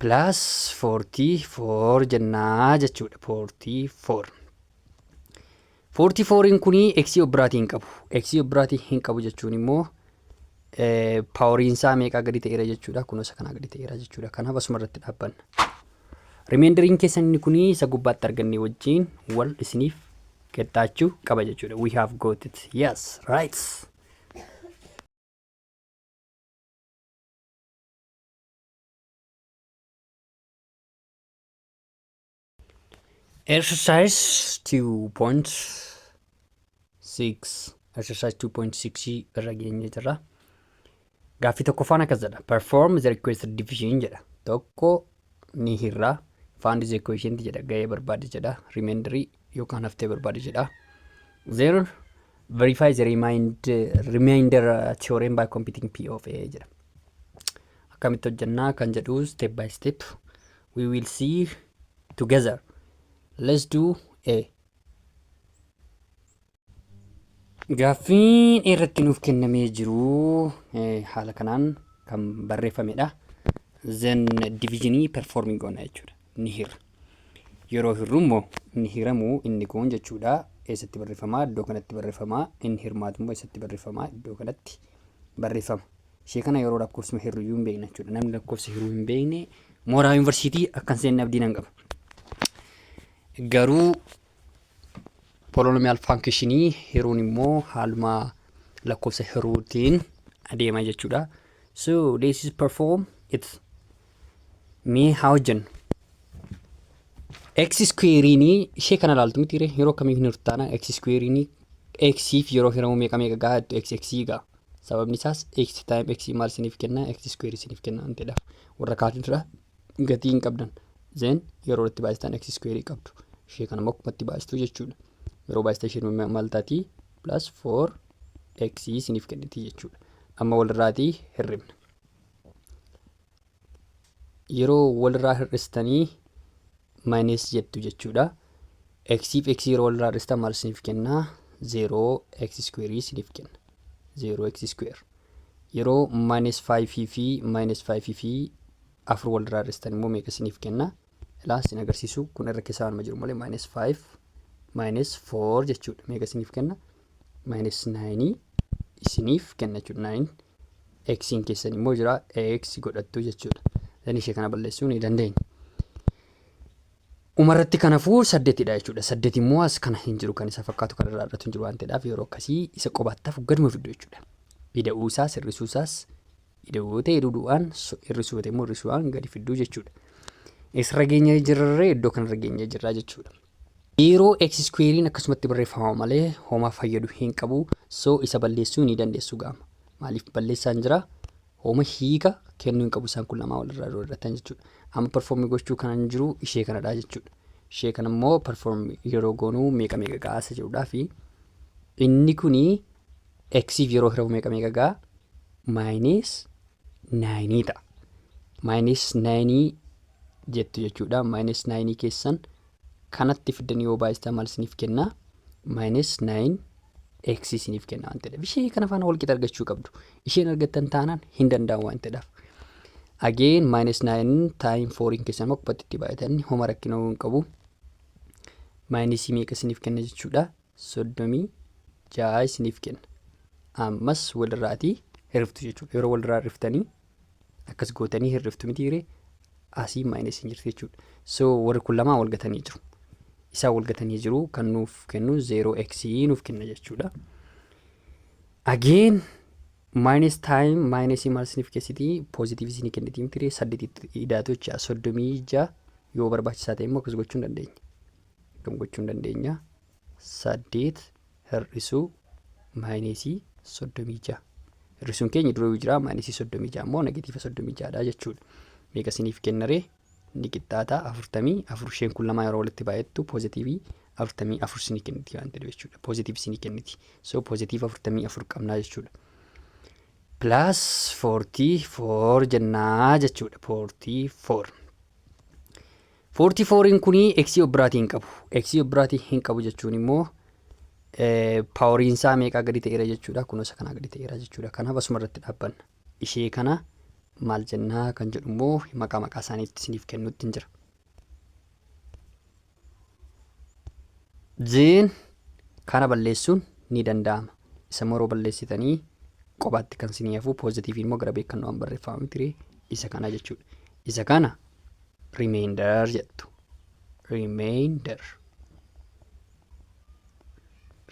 Plus 44 jennaa jechuudha. 44. 44 kun x of biraatii hin qabu. X of biraatii hin qabu jechuun immoo poweriin isaa meeqaa gadi ta'eera jechuudha. Kun isa kanaa gadi ta'eera jechuudha. Kanaaf asuma irratti dhaabbanna. Remainderiin keessan inni kun isa gubbaatti arganne wajjin wal isiniif qixxaachuu qaba jechuudha. We have got it. Yes, right. Exercise 2.6, exercise 2.6 irra geenye jirra. Gaaffii tokkoffaan akkas jedha. Perform the requested division jedha. Tokko ni hirra. Find the quotient jedha. Gahee barbaade jedha. Remainder yookaan haftee barbaade jedha. Then verify the remainder theorem by computing P of A jedha. Akkamitti hojjannaa kan jedhu step by step we will see together. Let's do A. Gaaffiin irratti nuuf kennamee jiru haala kanaan kan barreeffamedha. Then divisionii performing goona jechuudha. Ni hirra. Yeroo hirru immoo inni hiramu inni kun jechuudha. Eessatti barreeffama? Iddoo kanatti barreeffama. Inni hirmaatu immoo eessatti barreeffama? Iddoo kanatti barreeffama. Ishee kana yeroo lakkoofsuma hirruyyuu hin beekna jechuudha. Namni lakkoofsa hiruu hin beekne mooraa yuunivarsiitii akka hin seenne abdii nan qaba. Garuu polynomial functionii hiruun immoo haaluma lakkoofsa hiruutiin adeema jechuudha. So this is perform it. Mee haa hojjennu. X square'inii ishee kana ilaaltu miti ree, yeroo akkamii hin hirtaana? X square'inii x fi yeroo hiramu meeqa meeqa gahaa jettu? X x gaha. Sababni isaas x time x maal isiniif kenna? X square isiniif kenna waan ta'eedhaaf. Warra kaatiin gatii hin qabdan. Then yeroo itti baay'istan x square qabdu. Ishee kana immoo akkumatti baay'istu jechuudha. Yeroo baay'istan isheen maal taati? Plus 4 x isiniif kenniti jechuudha. Amma walirraatii hirribna. Yeroo walirraa hir'istanii minus jettu jechuudha. X fi x yeroo walirraa hir'istan maal isiniif kenna? 0 x square isiniif kenna. 0 x square. Yeroo minus 5 fi minus 5 fi 4 walirraa hir'istan immoo meeqa isiniif kenna? Ilaa, isin agarsiisu kun irra keessaa waanuma jiru malee minus 5 minus 4 jechuudha. Meeqa isiniif kenna? Minus 9 isiniif kenna jechuudha. 9 x keessan immoo jira, x godhattu jechuudha. Then ishee kana balleessuu ni dandeenya. Umarratti kanafuu saddeetidha jechuudha. Saddeet immoo as kana hin jiru, kan isa fakkaatu kan irraa irratti hin jiru waan ta'eedhaaf, yeroo akkasii isa qobaatti gaduma fiddu jechuudha. Ida'uu isaas hir'isuu isaas, ida'uu ta'e ida'uudhaan, hir'isuu ta'e immoo hir'isuudhaan gadi fidduu jechuudha. Eessarra geenyee jirree? Iddoo kanarra geenyee jirra jechuudha. Yeroo x square'n akkasumatti barreeffama malee homaa fayyadu hin qabu. So isa balleessuu ni dandeessu gaama. Maaliif balleessaan jira? Homa hiika kennuu hin qabu isaan kun lamaa walirraa yeroo irrattan jechuudha. Amma perform gochuu kanan jiru ishee kanadha jechuudha. Ishee kana immoo perform yeroo goonuu meeqa meeqa gahaa isa jedhudhaa fi inni kuni x yeroo hiramu meeqa meeqa gahaa? Minus 9 ta'a. Minus 9 jettu jechuudha. Minus 9 keessan kanatti fiddanii yoo baay'istan maal isiniif kenna? Minus 9 x isiniif kenna waan ta'eedhaaf. Ishee kana faana wal qixa argachuu qabdu. Isheen argattan taanaan hin danda'amu waan ta'eedhaaf. Again minus 9 time 4 keessan immoo akkumatti itti baay'atan homa rakkina hin qabu. Minusii meeqa isiniif kenna jechuudha? 36 isiniif kenna. Ammas walirraatii hirriftu jechuudha. Yeroo walirraa hirriftanii akkas gootanii hirriftu mitiire? Asii minus hin jirti jechuudha. So warri kun lamaan wal gatanii jiru. Isaan wal gatanii jiru, kan nuuf kennu 0x nuuf kenna jechuudha. Again minus time minus maal isiniif keessiti? Positive isinii kenniti mitiire? Saddeetitti idaatu jecha, 36. Yoo barbaachisaa ta'e immoo akkas gochuu hin dandeenya. Akkam gochuu hin dandeenya? 8 hir'isuu minusii 36. Hir'isuun keenya dura jira, minusii 36 immoo negative 36dha jechuudha. Meeqa isiniif kennaree? Ni qixxaata 44. Isheen kun lamaa yeroo walitti baay'attu positive 44 isinii kenniti waan ta'eef jechuudha. Positive isinii kenniti. So positive 44 qabnaa jechuudha. Plus 44 jennaa jechuudha. 44. 44 kuni x of biraatii hin qabu. X of biraatii hin qabu jechuun immoo poweriin isaa meeqaa gadi ta'eera jechuudha? Kun isa kanaa gadi ta'eera jechuudha. Kanaaf asuma irratti dhaabbanna. Ishee kana Maal jennaa kan jedhu immoo maqaa maqaa isaaniitti isiniif kennuutti hin jira. Then kana balleessuun ni danda'ama. Isa immoo yeroo balleessitanii qobaatti kan isinii hafu poozitiivii immoo gara beekannoo barreeffama miti isa kana jechuudha. Isa kana remainder jettu. Remainder.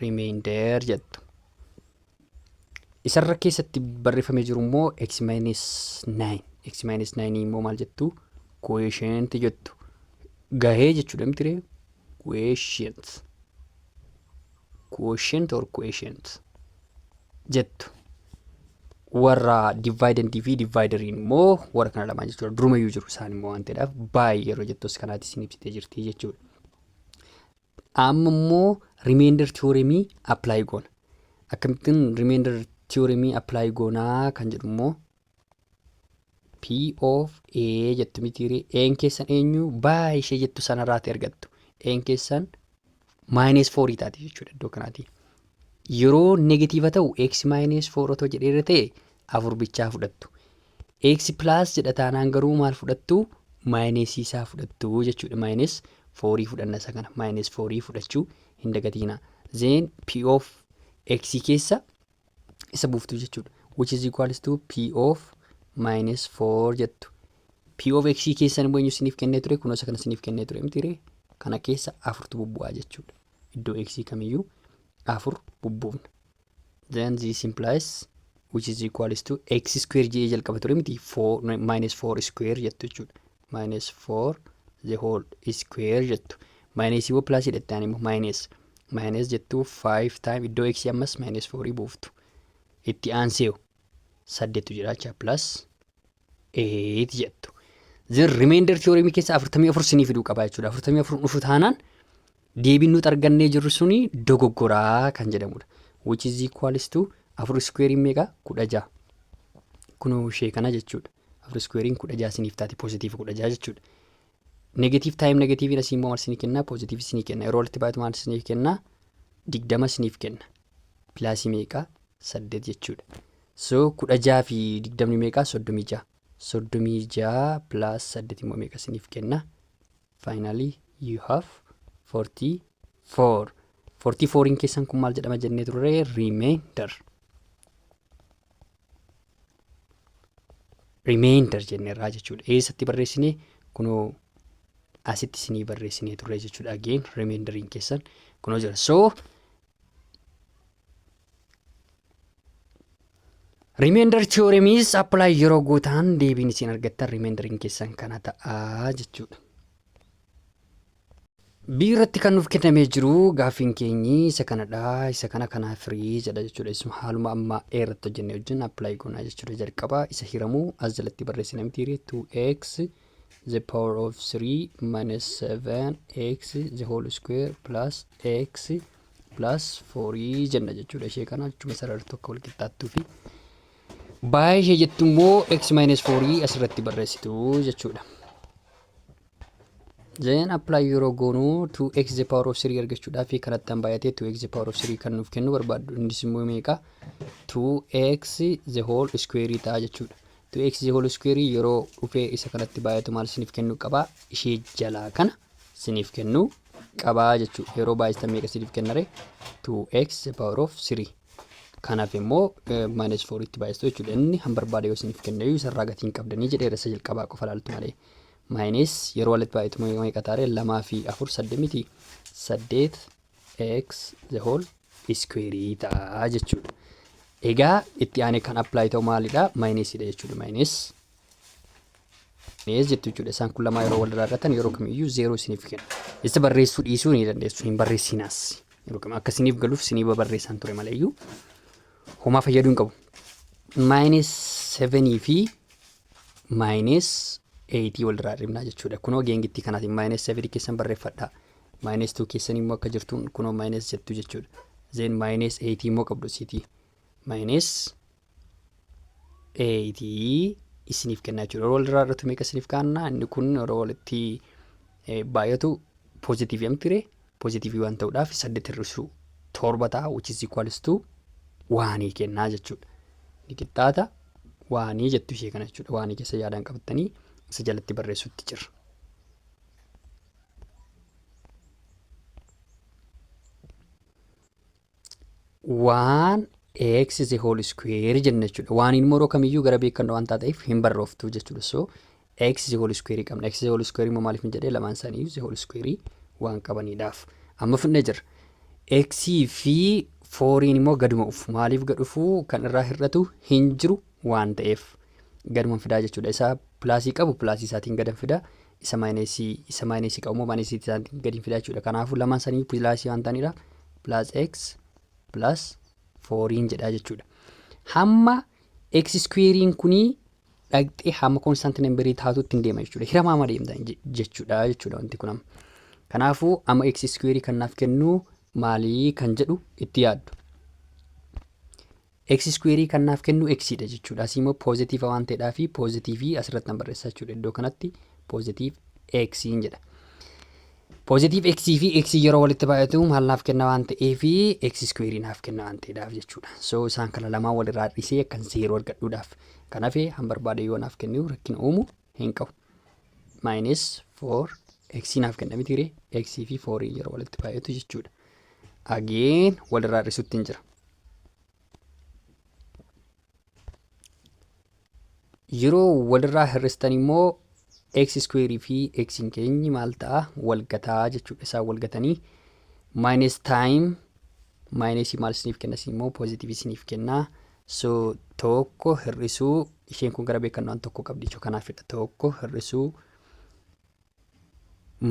Remainder jettu. Isarra keessatti barreeffamee jiru immoo x minus 9. X minus 9 immoo maal jettu? Quotient jettu. Gahee jechuudha miti? Quotient. Quotient or quotient jettu. Warra dividendii fi divideriin immoo warra kana lamaan jechuudha. Durumayyuu jiru isaan immoo waan ta'eedhaaf baay'ee yeroo jettus kanaatti isin ibsitee jirti jechuudha. Amma immoo remainder theoremii apply goona. Akkamittiin remainder theoremii apply goonaa kan jedhu immoo P of A jettu mitiiree? A'n keessan eenyu? Baay'ee ishee jettu sanarraati argattu. A'n keessan minus 4 taati jechuudha iddoo kanaati. Yeroo negatiiva ta'u x minus 4 otoo jedheerra ta'e afur bichaa fudhattu. X plus jedha taanaan garuu maal fudhattu? Minusii isaa fudhattu jechuudha. Minus 4 fudhanna isa kana. Minus 4 fudhachuu hin dagatiina. Then P of x keessa isa buuftu jechuudha. Which is equals to P of minus 4 jettu. P of x keessan immoo eenyu isiniif kennee ture? Kunoo isa kana isiniif kennee ture mitiiree? Kana keessa afurtu bubbu'aa jechuudha. Iddoo x kamiyyuu afur bubbuufna. Then this implies which is equals to x square jedhee jalqaba ture miti? 4 minus 4 square jettu jechuudha. Minus 4 the whole square jettu. Minus immoo plus jedhattaan immoo minus minus jettu, 5 time iddoo x ammas minus 4 buuftu. Itti aanseewu saddeettu jira plus 8 jettu. The remainder theorem keessa 44 sinii fiduu qaba jechuudha. 44 dhufu taanaan deebiin nuti argannee jirru suni dogoggoraa kan jedhamudha. Which is equals to afur squarein meeqa? 16. Kunoo ishee kana jechuudha. Afur squarein 16 siniif taati, positive 16 jechuudha. Negative time negatiiviin asii immoo maal sinii kenna? Positive sinii kenna. Yeroo walitti baay'atu maal siniif kenna? 20 siniif kenna. Plusii meeqa? Saddeet jechuudha. So 16 fi 20 meeqa? 36. 36 plus saddeet immoo meeqa siniif kenna? Finally you have 44. 44 keessan kun maal jedhama jennee turre? Remainder. Remainder jenneerraa jechuudha. Eessatti barreessine? Kunoo asitti isinii barreessinee turre jechuudha. Again remainderiin keessan kunoo jira. So remainder theoremis apply yeroo gootaan deebiin isin argattan remainderiin keessan kana ta'a jechuudha. B irratti kan nuuf kennamee jiru gaaffiin keenyi isa kanadha. Isa kana kanaaf firii jedha jechuudha. Isuma haaluma amma A irratti hojjennee wajjin apply goonaa jechuudha. Jalqaba isa hiramuu as jalatti barreessina miti? 2x the power of 3 minus 7x the whole square plus x plus 4 jenna jechuudha. Ishee kana achuma sarara tokko wal qixxaattuu fi baay'ee ishee jettu immoo x minus 4 asirratti barreessitu jechuudha. Then apply yeroo goonu 2x the power of 3 argachuudhaaf kanatti han baay'atee 2x the power of 3 kan nuuf kennu barbaaddu. Innis immoo meeqa? 2x the whole square ta'a jechuudha. 2x the whole square yeroo dhufee isa kanatti baay'atu maal isiniif kennuu qaba? Ishee jalaa kana isiniif kennuu qaba jechuudha. Yeroo baay'istan meeqa isiniif kennare? 2x the power of 3. Kanaaf immoo minus 4 itti baay'istu jechuudha. Inni han barbaade yoo isiniif kenne iyyuu isarraa gatii hin qabdanii jedheera, isa jalqabaa qofa laaltu malee. Minus yeroo walitti baay'atu meeqa taare? Lamaa fi afur saddeet miti? Saddeet x the whole square ta'a jechuudha. Egaa itti aanee kan apply ta'u maalidha? Minusidha jechuudha. Minus minus jettu jechuudha. Isaan kun lamaa yeroo walirraa irratan yeroo kamiyyuu zeeroo isiniif kenna. Isa barreessuu dhiisuu ni dandeessu. Hin barreessinaas. Yeroo kam akka isiniif galuuf isinii barreessaan ture maleeyyuu homaa fayyaduu hin qabu. Minus 7 fi minus 8 walirraa hir'ifnaa jechuudha. Kunoo geengittii kanaatiin minus 7 keessan barreeffadhaa. Minus 2 keessan immoo akka jirtuun kunoo minus jettu jechuudha. Then minus 8 immoo qabdu sitii. Minus 8 isiniif kennaa jechuudha. Yeroo walirraa hir'atu meeqa isiniif kaannaa? Inni kun yeroo walitti baay'atu poozitiivii amtire, poozitiivii waan ta'uudhaaf saddeet hir'isuu torba ta'a, which is equals to one kennaa jechuudha. Ni qixxaata One jettu ishee kana jechuudha. One keessa yaadaan qabattanii isa jalatti barreessutti jirra. One x the whole square jenna jechuudha. Oneiin immoo yeroo kamiyyuu gara beekannoo waan taateef hin barrooftu jechuudha. So x the whole square qabna. X the whole square immoo maaliif hin jedhee? Lamaan isaanii the whole square waan qabaniidhaaf. Amma fudhannee jirra. X fi fouriin immoo gaduma dhufu. Maaliif gad dhufu? Kan irraa hir'atu hin jiru waan ta'eef. Gaduma fidaa jechuudha. Isa plusii qabu plusii isaatiin gadan fidaa. Isa minusii qabu immoo minusii isaatiin gadi fidaa jechuudha. Kanaafuu lamaan isaanii plusii waan ta'aniidhaaf plus x plus fouriin jedhaa jechuudha. Hamma x squarein kunii dhaqxee hamma constant numberii taatutti hin deema jechuudha. Hiramaa ma deemta jechuudha wanti kun amma. Kanaafuu amma x square kan naaf kennu maalii kan jedhu itti yaaddu. X square kan naaf kennu x dha jechuudha. Asii immoo positive waan ta'eedhaa fi positive asirratti nan barreessa jechuudha. Iddoo kanatti positive x jedha. Positive x fi x yeroo walitti baay'atu maal naaf kenna waan ta'eef? X square naaf kenna waan ta'eedhaaf jechuudha. So isaan kana lamaan walirraa dhisee akkan zeeroo argadhuudhaaf. Kanaaf han barbaade yoo naaf kennu rakkina uumu hin qabu. Minus 4 x naaf kenna miti? X fi 4 yeroo walitti baay'atu jechuudha. Again walirraa dhisuutti hin jira. Yeroo walirraa hir'istan immoo x square fi x keenyi maal ta'a? Wal gataa jechuudha. Isaan wal gatanii minus time minus maal isiniif kenna? Isin immoo positive isiniif kenna. So tokko hir'isuu, isheen kun gara beekannoo tokko qabdi jechuudha. Kanaafidha tokko hir'isuu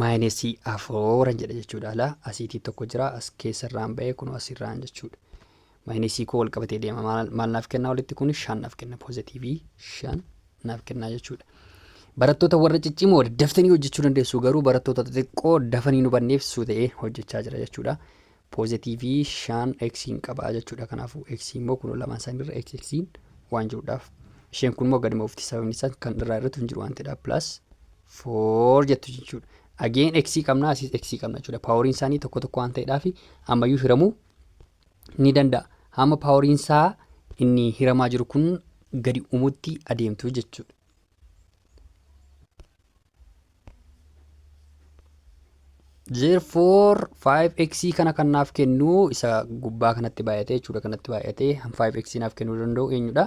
minusii afuran jedha jechuudha. Ala asiitii tokko jira, as keessarraan ba'ee kun asirraan jechuudha. Minusii koo wal qabatee deema. Maal naaf kenna walitti kun? Shan naaf kenna, positive shan naaf kenna jechuudha. Barattoota warra ciccimoo daftanii hojjechuu dandeessu, garuu barattoota xixiqqoo dafanii nu banneef suu ta'ee hojjechaa jira jechuudha. Positive shan xiin qabaa jechuudha. Kanaafuu x immoo kun lamaan isaaniirra x xiin waan jiruudhaaf. Isheen kun immoo gaduma ufti, sababni isaa kan irraa irratti hin jiru waan ta'eedha. Plus four jettu jechuudha. Again x qabna, asiis x qabna jechuudha. Poweriin isaanii tokko tokko waan ta'eedhaaf ammayyuu hiramuu ni danda'a. Hamma poweriin isaa inni hiramaa jiru kun gadi uumutti adeemtu jechuudha. Therefore 5x kana kan naaf kennu isa gubbaa kanatti baay'atee jechuudha. Kanatti baay'atee 5x naaf kennuu danda'u eenyudha?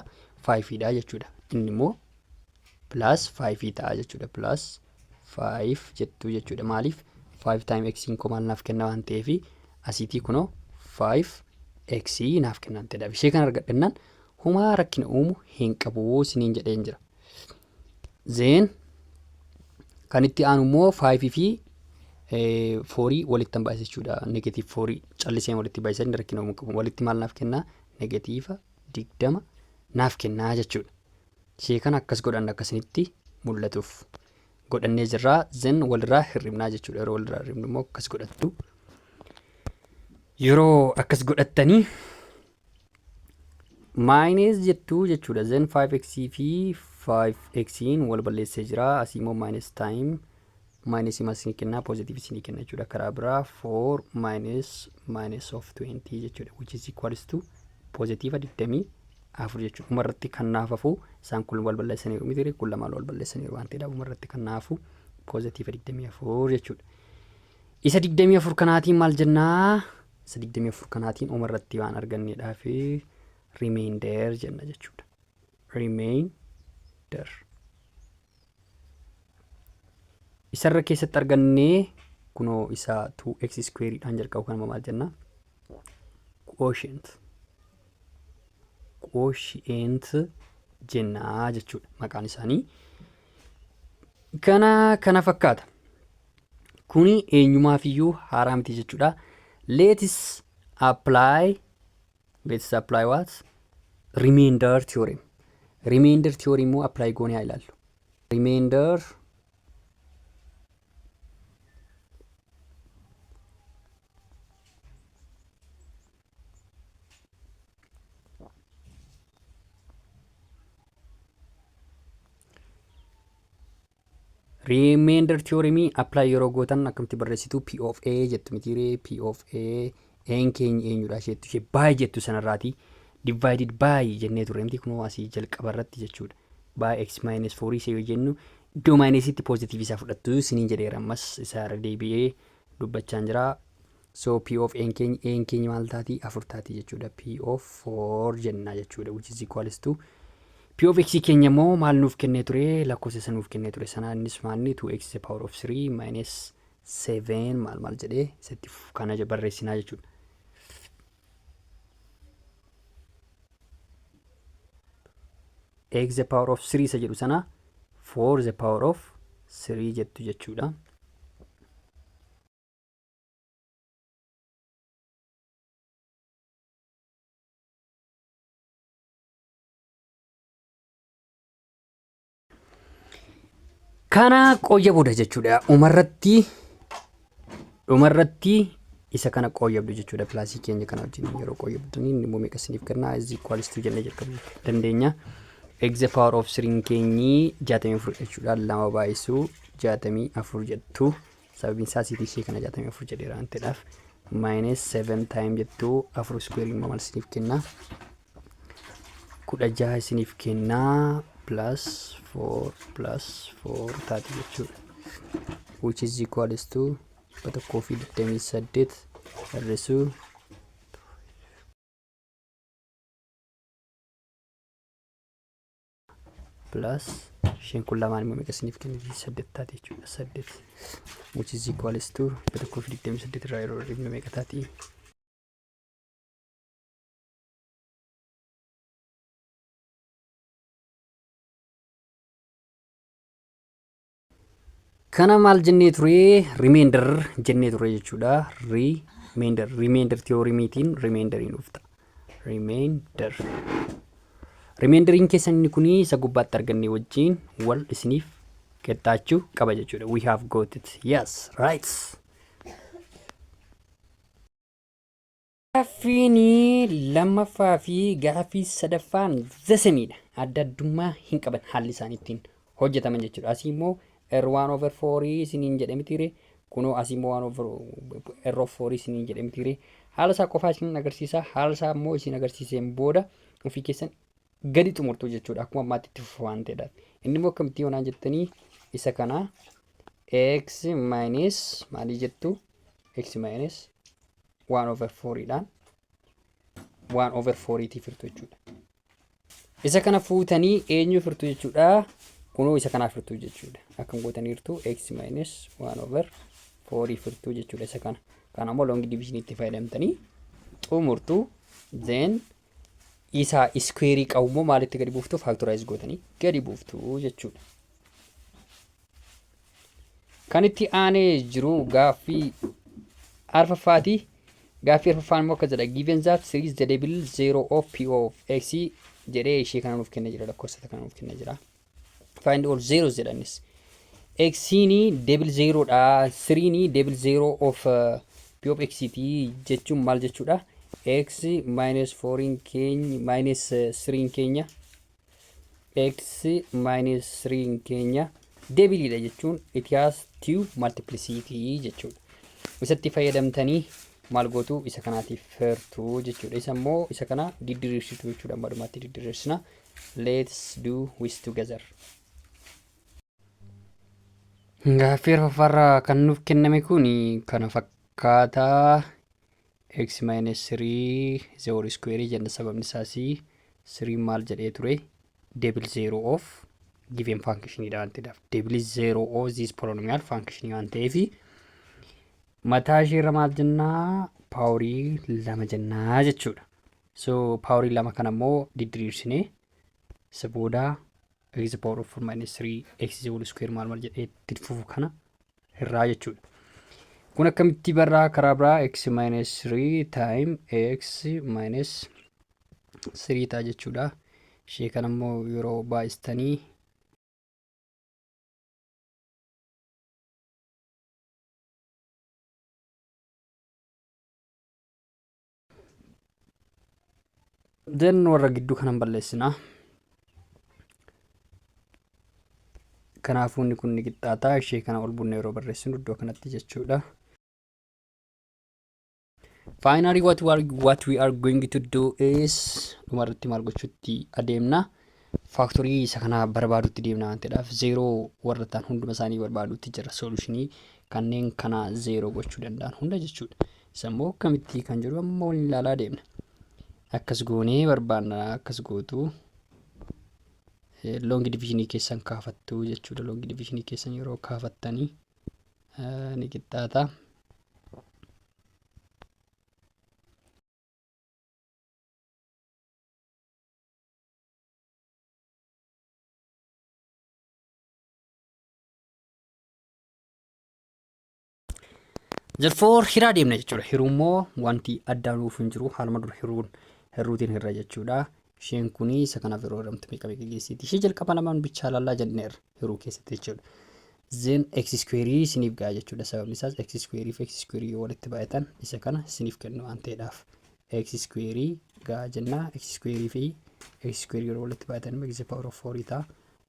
5 dha jechuudha. Inni immoo plus 5 ta'a jechuudha. Plus 5 jettu jechuudha. Maaliif? 5 time x koo maal naaf kenna waan ta'eef, asiitii kunoo 5x naaf kenna waan ta'eedhaaf. Ishee kana argadhennaan humaa rakkina uumu hin qabu isiniin jedheen jira. Then kan itti aanu immoo 5 fi fourii walitti hin baay'isa jechuudha. Negative fourii calliseen walitti baay'isan rakkina uumuu qabu. Walitti maal naaf kennaa? Negative 20 naaf kennaa jechuudha. Ishee kana akkas godhanna akkasinitti mul'atuuf. Godhannee jirraa, then walirraa hir'ibnaa jechuudha. Yeroo walirraa hir'ibnu immoo akkas godhattu. Yeroo akkas godhattanii minus jettuu jechuudha. Then 5x fi 5x wal balleessee jira. Asii immoo minus time minus maal isinii kenna? Positive isinii kenna jechuudha. Karaa biraa 4 minus minus of 20 jechuudha. Which is equals to positive 24 jechuudha. Umarratti kan naaf hafu isaan kun wal balleessaniiru miti? Kun lamaan wal balleessaniiru waan ta'eedhaaf umarratti kan naafu positive 24 jechuudha. Isa 24 kanaatiin maal jennaa? Isa 24 kanaatiin umarratti waan arganneedhaa fi remainder jenna jechuudha. Remainder. Isarra keessatti argannee kunoo isa 2x square dhaan jalqabu kanuma maal jenna? Quotient. Quotient jennaa jechuudha maqaan isaanii. Kana fakkaata. Kuni eenyumaafiyyuu haaraa miti jechuudha. Let's apply what? Remainder theorem. Remainder theorem immoo apply goonee haa ilaallu. Remainder Remainder theoremii apply yeroo gootan akkamitti barreessitu? P of A jettu mitiiree? P of A, A'n keenya eenyudha isheettu ishee baay'ee jettu sanarraati Divided by jennee turre miti kunoo asii jalqaba irratti jechuudha. By x minus 4 isa yoo jennu iddoo minusitti positive isaa fudhattu isiniin jedheera, ammas isaa irra deebi'ee dubbachaan jira. So p of n keenya, n keenya maal taati? Afur taati jechuudha. P of 4 jenna jechuudha, which is equals to p of x keenya immoo maal nuuf kennee ture? Lakkoofsa isa nuuf kennee ture sana. Innis maalni? 2x the power of 3 minus 7 maal maal jedhee isatti kana barreessinaa jechuudha. X the power of 3 isa jedhu sana 4 the power of 3 jettu jechuudha. Kana qooyyabuudha jechuudha. Dhumarratti isa kana qooyyabdu jechuudha. Plusii keenya kana wajjin yeroo qooyyabdanii inni immoo meeqa isiniif kenna? Is equals to jennee jalqabuu dandeenya. X the power of 3 keenyi 64 jechuudha. Lama baay'isuu 64 jettu. Sababiin isaa asiitii ishee kana 64 jedheera waan ta'eedhaaf. Minus 7 time jettu, afur square immoo maal isiniif kenna? 16 isiniif kenna. Plus 4 plus 4 taati jechuudha. Which is equals to 128 hir'isuu plus isheen kun lamaan immoo meeqa isiniif kenniti? Saddeet taati jechuudha. Saddeet which is equals to 128 irraa yeroo hir'ifnu meeqa taati? Kana maal jennee ture? Remainder jennee ture jechuudha. Remainder theoremiitiin remainderiin dhufta. Remainder. Remainderiin keessan inni kuni isa gubbaatti arganne wajjin wal isiniif qixxaachuu qaba jechuudha. We have got it. Yes, right. Gaaffiin lammaffaa fi gaaffii sadaffaan the sameidha. Adda addummaa hin qaban haalli isaan ittiin hojjetaman jechuudha. Asii immoo R 1 over 4 isiniin jedhe mitiire. Kunoo asii immoo 1 over R of 4 isiniin jedhe mitiire. Haala isaa qofaa isin agarsiisa. Haala isaa immoo isin agarsiiseen booda ofii keessan gadi xumurtu jechuudha. Akkuma ammaatti itti fufa waan ta'eedhaaf. Inni immoo akkamitti yoonaan jettanii, isa kana x minus maalii jettu, x minus 1 over 4 dhaan 1 over 4 tiif hirtu jechuudha. Isa kana fuutanii eenyu hirtu jechuudha? Kunoo isa kanaaf hirtu jechuudha. Akkam gootanii hirtu? X minus 1 over 4 hirtu jechuudha isa kana. Kana immoo long division itti fayyadamtanii xumurtu. Then isa square qabu immoo maalitti gadi buuftu? Factorize gootanii gadi buuftu jechuudha. Kan itti aanee jiru gaaffii arfaffaati. Gaaffii arfaffaan immoo akkas jedha. Given that 3 is the double zero of p of x jedhee ishee kana nuuf kennee jira, lakkoofsota kana nuuf kennee jira. Find all zeros jedhanis. X'n double zero dha. 3 double zero of p of x ti jechuun maal jechuudha? X minus 4 keenya minus 3 keenya, x minus 3 keenya doubleiidha jechuun it has two multiplicity jechuudha. Isatti fayyadamtanii maal gootu? Isa kanaatiif hirtuu jechuudha. Isa immoo isa kana didiriirsitu jechuudha. Amma dhumaatti didiriirsina. Let's do with together. Gaaffii arfaffaarraa kan nuuf kenname kun kana fakkaataa. X minus 3 the whole square jenna. Sababni isaas 3 maal jedhee ture? Double zero of given function dha waan ta'eef, double zero of this polynomial function waan ta'eef, mataa ishee irra maal jennaa? Powerii lama jennaa jechuudha. So powerii lama kana immoo didiriirsinee isa booda x the power of 4 minus 3 x the whole square maal maal jedhee itti fufu kana irraa jechuudha. Kun akkamitti barraa? Karaa biraa x minus 3 time x minus 3 ta'a jechuudha. Ishee kana immoo yeroo baay'istanii then warra gidduu kanan balleessina. Kanaafuu inni kun ni qixxaata. Ishee kana ol bunne yeroo barreessinu iddoo kanatti jechuudha. Finally, what we are going to do is, dhumarratti maal gochuutti adeemna? Factorii isa kana barbaadutti deemna waan ta'eedhaaf, zeeroo warra ta'an hunduma isaanii barbaadutti jira. Solutionii kanneen kana zeeroo gochuu danda'an hunda jechuudha. Isa immoo akkamitti kan jedhu amma waliin ilaalaa deemna. Akkas goonee barbaanna, akkas gootu, long divisionii keessan kaafattu jechuudha. Long divisionii keessan yeroo kaafattanii ni qixxaata. Therefore, hiraa deemna jechuudha. Hiruu immoo wanti addaa nuuf hin jiru, haaluma dura hiruun hirruutiin hirra jechuudha. Isheen kuni isa kanaaf yeroo hiramtu meeqa meeqa geessiti? Ishee jalqaba lamaan bichaa laallaa jenneerra hiruu keessatti jechuudha. Then x square isiniif ga'a jechuudha. Sababni isaas x square fi x square yoo walitti baay'atan isa kana isiniif kennu waan ta'eedhaaf. X square ga'a jennaa, x square fi x square yeroo walitti baay'atan immoo x power of 4 ta'a.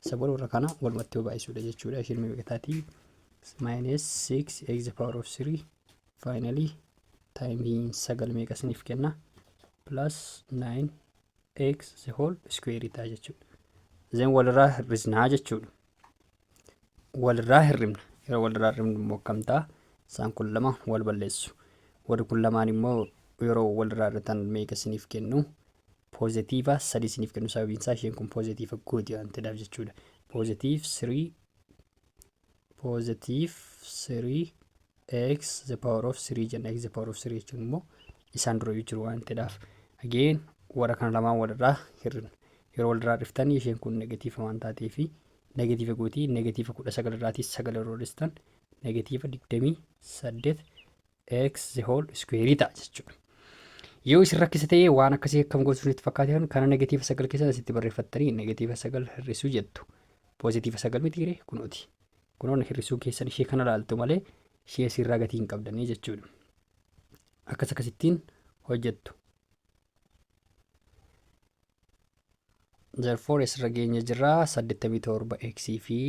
Isa booda warra kana walumatti baay'isuudha jechuudha. Isheen meeqa taati? Minus 6 x power of 3, finally times sagal meeqa isiniif kenna? Plus 9 x the whole square ta'a jechuudha. Then walirraa hir'isnaa jechuudha. Walirraa hir'ifna. Yeroo walirraa hir'ifnu immoo akkam ta'a? Isaan kun lama wal balleessu. Warri kun lamaan immoo yeroo walirraa hir'atan meeqa isiniif kennu? Positive sadi isiniif kennu, sababiin isaa isheen kun positive gooti waan ta'eedhaaf jechuudha. Positive 3, positive 3 x the power of 3 jenna. X the power of 3 jechuun immoo isaan dura jiru waan ta'eedhaaf. Again, warra kana lamaan walirraa hir'ifna. Yeroo walirraa hir'iftanii isheen kun negative waan taateefi negative gootii. Negative 19 irraatii sagal yeroo hir'istan negative 28 x the whole square ta'a jechuudha. Yoo isin rakkisa ta'ee, waan akkasii akkam gochuu isinitti fakkaate, kana negative sagal keessa asitti barreeffattanii negative sagal hir'isuu jettu. Positive sagal mitiiree kunooti. Kunoon hir'isuu keessan ishee kana laaltu malee ishee asirraa gatii hin qabdanii jechuudha. Akkas akkasittiin hojjettu. Therefore, asirra geenya jirra, 87 x fi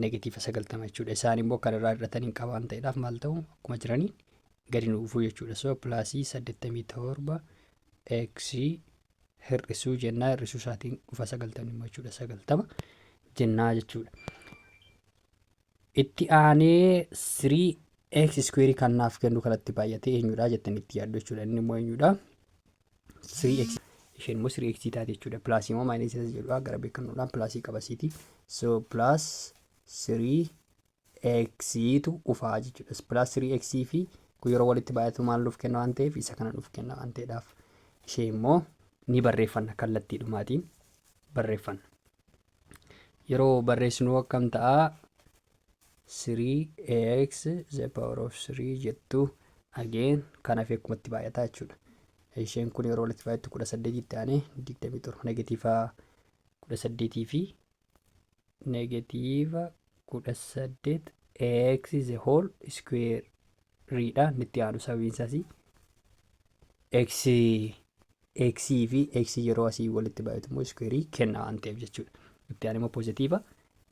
negative 90 jechuudha. Isaan immoo kan irraa hir'atanii qabaan ta'eedhaaf maal ta'u? Akkuma jiranii gadi nu dhufuu jechuudha. So plusii 87 x hir'isuu jennaa, hir'isuu isaatiin dhufa 90 immoo jechuudha, 90 jennaa jechuudha. Itti aanee 3 x square kan naaf kennu kanatti baay'atee eenyudha jettanii itti yaaddu jechuudha. Inni immoo eenyudha? 3x, isheen immoo 3x taate jechuudha. Plusii immoo minusii jedhudha, gara beekannoodhaan plusii qabasiiti. So plus 3x tu dhufaa jechuudha. Plus 3x fi kun yeroo walitti baay'atu maal nuuf kenna waan ta'eef? Isa kana nuuf kenna waan ta'eedhaaf, ishee immoo ni barreeffanna, kallattiidhumaatiin barreeffanna. Yeroo barreessinu akkam ta'a? 3x the power of 3 jettu. Again, kanaaf akkumatti baay'ataa jechuudha. Isheen kun yeroo walitti baay'attu 18tti aanee 27, negative 18 fi negative 18 x the whole square dha itti aanu, sababiin isaas x x fi x yeroo asii walitti baay'atu immoo square kenna waan ta'eef jechuudha. Itti aanu immoo positive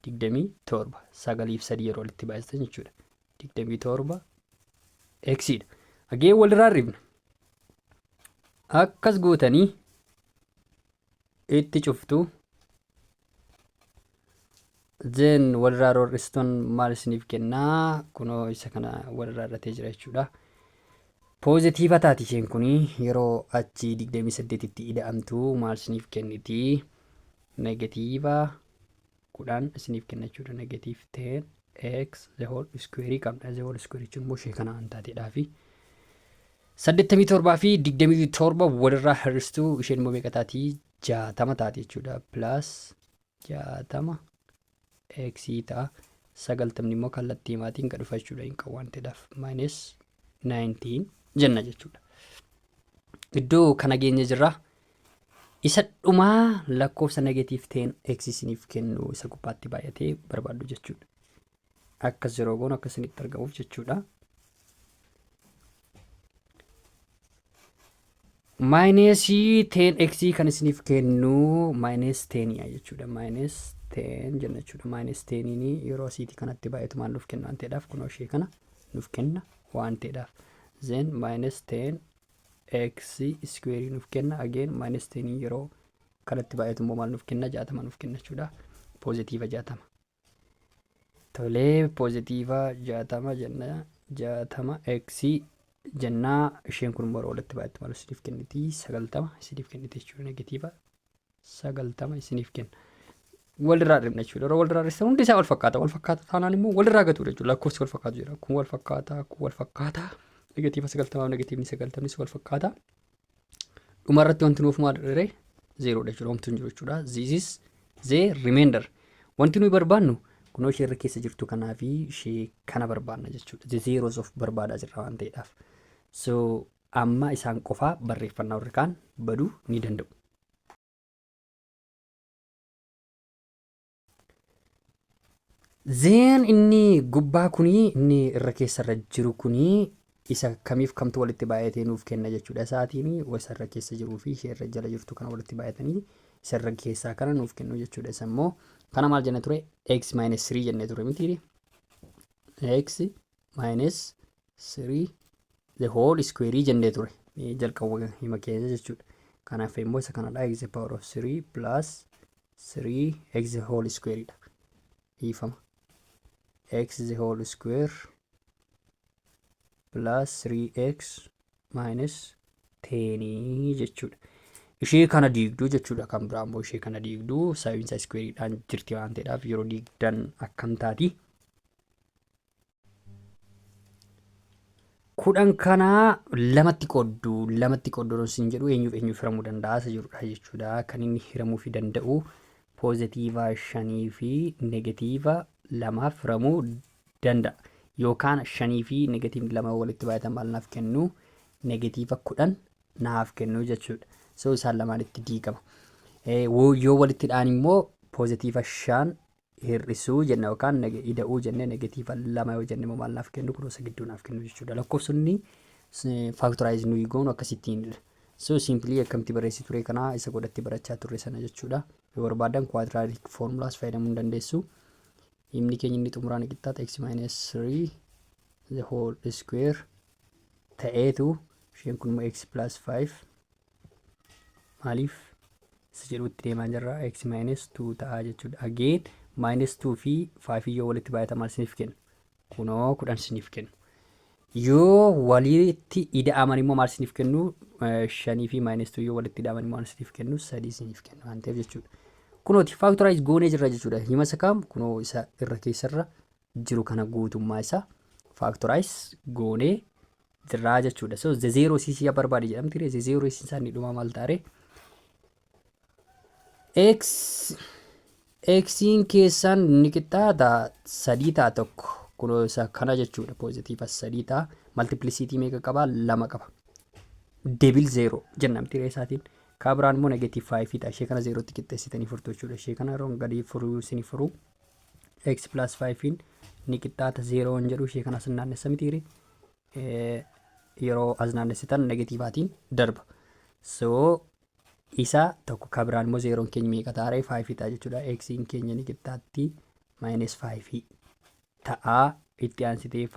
27, sagaliif sadii yeroo walitti baay'atan jechuudha. 27 x dha. Again, walirraa hir'ifna. Akkas gootanii itti cuftu. Then walirraa hir'istuun maal isiniif kennaa? Kunoo isa kana walirraa hir'atee jira jechuudha. Positive taati isheen kuni, yeroo achi 28tti ida'amtu maal isiniif kenniti? Negative 10 isiniif kenna jechuudha. Negative 10 x the whole square qabna. The whole square jechuun immoo ishee kana waan taateedhaafi. 87 fi 27 walirraa hir'istuu, isheen immoo meeqa taati? 60 taati jechuudha. Plus 60 x ta'a. 90ni immoo kallattii himaatiin gad dhufa jechuudha, hin qabu waan ta'eedhaaf. Minus 19 jenna jechuudha. Iddoo kana geenye jirra. Isa dhumaa lakkoofsa negative 10 x isiniif kennu isa gubbaatti baay'atee barbaaddu jechuudha. Akkas yeroo goonu akka isinitti argamuuf jechuudha. Minusii 10x kan isiniif kennu minus 10 jechuudha. Minus 10 jenna jechuudha. Minus 10 yeroo asiitii kanatti baay'atu maal nuuf kenna waan ta'eedhaaf? Kunoo ishee kana nuuf kenna waan ta'eedhaaf. Then minus 10 x square nuuf kenna. Again minus 10 yeroo kanatti baay'atu immoo maal nuuf kenna? 60 nuuf kenna jechuudha. Positive 60. Tolee, positive 60 jenna, 60 x jennaa. Isheen kun immoo yeroo walitti baay'attu maal isiniif kenniti? 90 isiniif kenniti jechuudha. Negative 90 isiniif kenna. Walirraa dhibna jechuudha. Yeroo walirraa dhibsan hundi isaa wal fakkaata. Wal fakkaata taanaan immoo walirraa gatuudha jechuudha. Lakkoofsi wal fakkaatu jira. Kun wal fakkaata, kun wal fakkaata. Negative 90f negativeni 90nis wal fakkaata. Dhumarratti wanti nuuf maal dha? Zeeroodha jechuudha. Homtuu hin jiru jechuudha. This is the remainder. Wanti nuyi barbaannu kunoo ishee irra keessa jirtu kanaa fi ishee kana barbaanna jechuudha. The zeros of barbaadaa jirra waan ta'eedhaaf. So amma isaan qofaa barreeffannaa, warri kaan baduu ni danda'u. Then inni gubbaa kunii, inni irra keessa irra jiru kunii, isa kamiif kamtu walitti baay'atee nuuf kenna jechuudha. Isaatiin isa irra keessa jiruu fi ishee irra jala jirtu kana walitti baay'atanii isa irra keessaa kana nuuf kennu jechuudha. Isa immoo kana maal jenne ture? X minus 3 jennee ture mitiiri? X minus 3 the whole square jennee ture jalqaba hima keessa jechuudha. Kanaaf immoo isa kanadha, x the power of 3 plus 3 x the whole square dha. Dhiifama. X the whole square plus 3x minus 10 jechuudha. Ishee kana diigduu jechuudha. Kan biraa immoo ishee kana diigduu, sababiin isaa squareedhaan jirti waan ta'eedhaaf. Yeroo diigdan akkam taati? 10 kanaa lamatti qooddu. Lamatti qooddu yeroo isin jedhu eenyuuf eenyuuf hiramuu danda'a isa jedhudha jechuudha. Kan inni hiramuufii danda'u positive shanii fi negative lamaaf hiramuu danda'a. Yookaan shanii fi negativeni lama walitti baay'atan maal naaf kennu? Negative 10 naaf kennu jechuudha. So isaan lamaan itti diigama. Yoo walitti dha'an immoo positive shan hir'isuu jenna yookaan ida'uu jennee negative lama yoo jenne immoo maal naaf kennu? Kun isa gidduu naaf kennu jechuudha. Lakkoofsonni factorize nuyi goonu akkasittiin. So simply akkamitti barreessi ture kanaa isa godhatti barachaa turre sana jechuudha. Yoo barbaadan quadratic formulaas fayyadamuu ni dandeessu. Himni keenya inni xumuraan qixxaata x minus 3 the whole square ta'eetu, isheen kun immoo x plus 5, maaliif isa jedhutti deemaa jirra, x minus 2 ta'a jechuudha. Again minus 2 fi 5 yoo walitti baay'atan maal isiniif kennu? Kunoo 10 isiniif kennu. Yoo walitti ida'aman immoo maal isiniif kennu? Shanii fi minus 2 yoo walitti ida'aman immoo maal isiniif kennu? Sadii isiniif kennu waan ta'eef jechuudha. Kunooti factorize goonee jirra jechuudha. Hima isa kam? Kunoo isa irra keessarra jiru kana guutummaa isaa factorize goonee jirraa jechuudha. So the zero isii barbaade jedhamti. The zero isii isaa inni dhumaa maal taare? X Xiin keessaan ni qixxaata sadii ta'a tokko. Kunoo isa kana jechuudha. Positive sadii ta'a. Multiplicity meeqa qaba? Lama qaba. Double zero jennamti isaatiin. Kaa biraan immoo negative five ta'a. Ishee kana zeerootti qixxeessitanii furtu jechuudha. Ishee kana yeroo gadi furuu isinii furuu x plus 5 ni qixxaata zeeroo hin jedhu, ishee kana as naannessa mitiire? Yeroo as naannessitan negativeaatiin darba. So isa tokko ka biraan immoo zeeroon keenya meeqa ta'a? 5 ta'a jechuudha. Xiin keenya ni qixxaatti minus 5 ta'a. Itti aansitee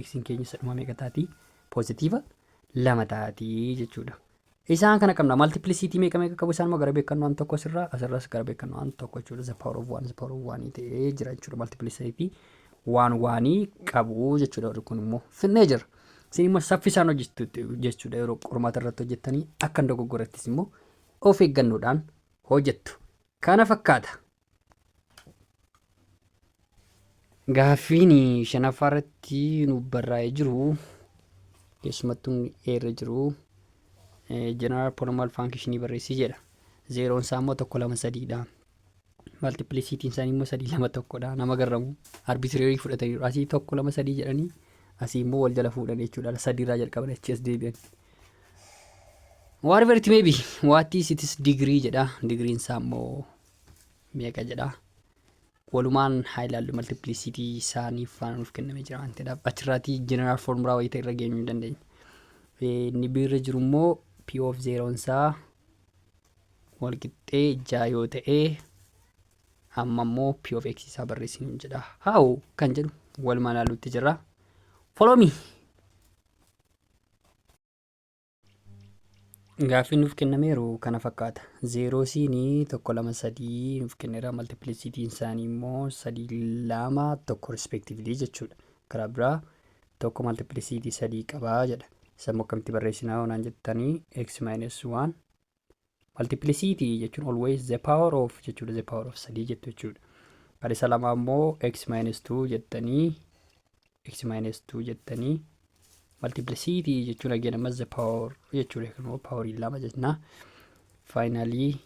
xiin keenya isa dhuma meeqa taati? Positive lama taati jechuudha. Isaan kana qabna. Multiplicity meeqa meeqa qabu? Isaan immoo gara beekannoo waan tokko asirraa, asirras gara beekannoo waan tokko jechuudha. The power of one, the power of one ta'ee jira jechuudha. Multiplicity waan waanii qabu jechuudha. Warri kun immoo finnee jira. Isin immoo saffisaan hojjettu jechuudha. Yeroo qormaata irratti hojjettanii akka hin dogoggorattis immoo of eeggannoodhaan hojjettu. Kana fakkaata. Gaaffiin shanaffaa irratti nu barraa'ee jiru, keessumattuu eerra jiru, general polynomial function barreessii jedha. Zeeroon isaa immoo tokko, lama, sadiidha. Multiplicityn isaanii immoo sadii, lama, tokkodha. Nama garramu arbitrary fudhataniiru. Asii tokko, lama, sadii jedhanii, asii immoo wal jala fuudhan jechuudha. Sadiirraa jalqaban, achi as deebi'an. Whatever it may be, what is its degree jedha. Degree'n isaa immoo meeqa jedha. Walumaan haa ilaallu. Multiplicity isaanii faana nuuf kennamee jira waan ta'eedhaaf achirraatii general formula wayii ta'e irra geenyuu hin dandeenya. Inni biirra jiru immoo p of zeeroon isaa wal qixxee ja'a yoo ta'e, amma immoo p of x isaa barreessinu jedha. How kan jedhu walumaan ilaallutti jirra. Follow me. Gaaffiin nuuf kennameeru kana fakkaata. Zerosiin tokko, lama, sadii nuuf kenneera. Multiplicityn isaanii immoo sadii, lama, tokko respectively jechuudha. Karaa biraa tokko multiplicity sadii qabaa jedha. Isa immoo akkamitti barreessinaa yoonaan jettanii, x minus 1 multiplicity jechuun always the power of jechuudha. The power of sadii jettu jechuudha. Kan isa lama immoo x minus 2 jettanii, x minus 2 jettanii, multiplicity jechuun again ammas the power jechuudha. Kun immoo powerii lama jenna. Finally,